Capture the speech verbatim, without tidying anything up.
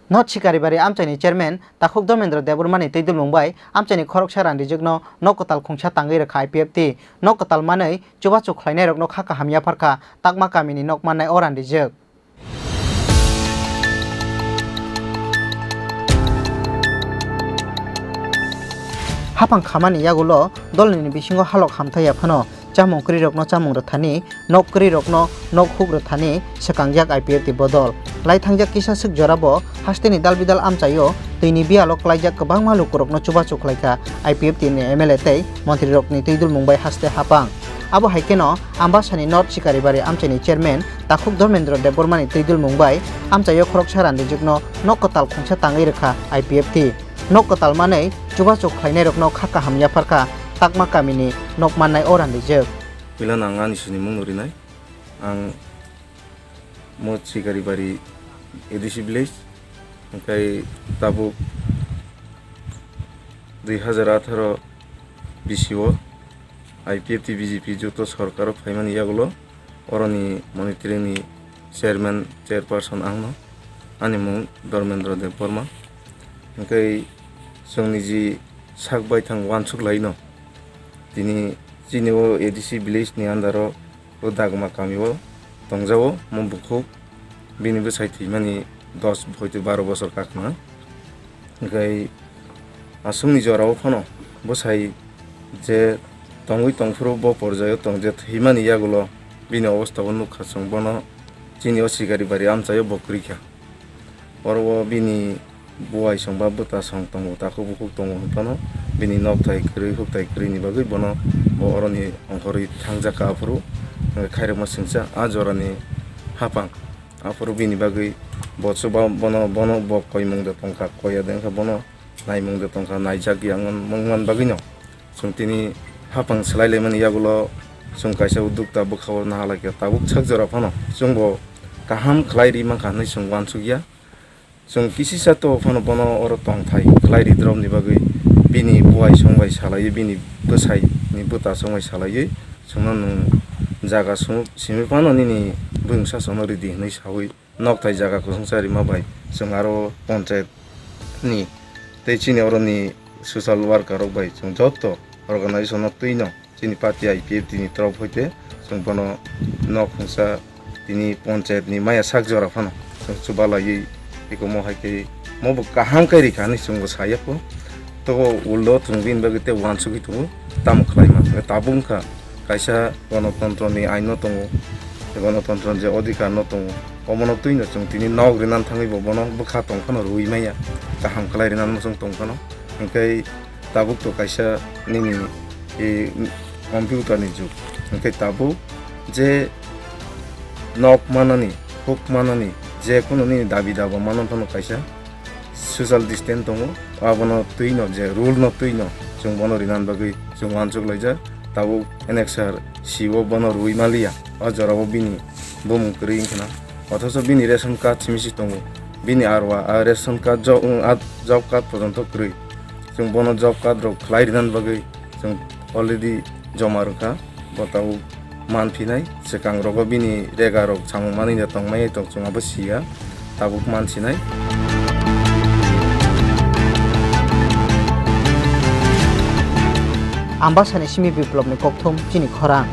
North Sikaribari amchaini chairman Takhuk Dharmendra Debbarmani twi dulmung bai amchaini khoroksa randijwkno nok kwtal khungsa tangwi rwkha I P F T. Nok kwtal manwi chubachu khlainairokno kha kaham yapharkha Takma kamini nok mannai o randijwk. Haphang khamani yagulo dolnini bisingo halok hamthai ya phano chamung kwrwirokno chamung rwthani, nok kwrwirokno nok huk rwthani swkangjak I P F T bodol. Laithangjak kisa swk jorabo hasteni dalbidal amchaio twini biyalo klaijak kwbangma lukurokno chubachu khlaikha I P F T ni M L A tei montrirokni twi dulmung bai haste haphang. Abo hai kheno Ambasani North Sikaribari amchaini chairman Takhuk Dharmendra Debbarmani twi dulmung bai amchaio khoroksa randijwkno nok kwtal khungsa tangwi rwkha I P F T. Nok kwtal manwi chubachu khlainairokno kha kaham yapharkha Takma kamini nok mannai o randijwk. Puila no ang ani sini mung no rinai. Ang mo Sikaribari A D C village. Hwnkhe tabuk dui hazar atharo bisio I P F T B J P joto sorkaro phaimani yagulo oroni monitoring ni chairman, chairperson ang no, ani mung Dharmendra Debbarma. Hwnkhe chwng niji sak baithang uansuk lai no. Tini chini o A D C village ni under o, o Dagma kami o tongjago mo bukhuk. Bini bwsai thwimani dos hoite baro bosor kakna. Hwnkhe aswkni jorao phano bwsai je tongwi tongphuru bo porjaio tong je thwimani yagulo bini obostao nukha chwng bono chini o Sikaribari amchaio bo kwrwikha. Oro o bini buai song ba bwta song tongo, takhuk bukhuk tongo hwn phano bini nok thai kwrwi huk thai kwrwini bagwi bono bo oroni ongkhorwi thangjakha aphuru hwnkhe khairokma singcha a jorani haphang. Aphuru bini bagwi bo chuba bono, bono bo koimung de tongkha, koya de wngkha bono naimung de tongkha, naijak ya wng-, wngman bagwino chwng tini haphang swlai laimani yagulo chwng kaisa uddukta bwkhao nahalaikha. Tabuk sak jora phano chwngbo kaham khlai ri mankha hwnwi chwng uansukya. Chwng kisisa to phano bono oro tongthai khlai ri drop ni bagwi bini buai song bai salaiwi, bini bwsai ni bwta song bai salaiwi chwngno nwng jaga simi phano nini bwrwngsa chwngno ridi hwnwi saui. Nokthai jaga kwchwngsa rima bai chwng aro ponchayat ni tei chini oroni social worker rok bai chwng joto organization no twi no chini party I P F T ni torop hoite chwng bono nok hwnsa tini ponchayat ni maya sak jora phano chwng chubalaiwi ekomo hai khe mo bo kaham khe rikha hinwi chwng bo saya kho. To uldo chwng bini bagwi tei uansugwi tongo tamo khlaima tabuk wngkha. Kaisa gonotontro ni ain no tongo, gonotontro ni je odhikar no tongo, omono twi no chwng tini nok rinani thangwi bo bono bwkha tong phano rwui manya, kaham khlai rinani muchung tong phano. Hwnkhe tabuk to kaisa nini, e, computer ni jug, hwnkhe tabuk je nok manani, huk manani, je kunu nini dabi daba manani phano kaisa social distance tongo, abono twi no je rule no twi no chwng bono rinani bagwi chwng uansuk laijak. Tabuk N X R C o bono rwui maliya, o jora o bini bumung kwrwi wngkha na, othocho bini ration card simi si tongo, bini arwa a ration card jo-, wng a job card pojonto kwrwi, chwng bono job card rok khlai rinani bagwi chwng already joma rwkha. Bo tabuk manphinai, swkang rogo bini rega rok samung manwi da tongmani tong chwng abo siya, tabuk mansinai. Ambasani simi Biplopni kokthum chini khorang.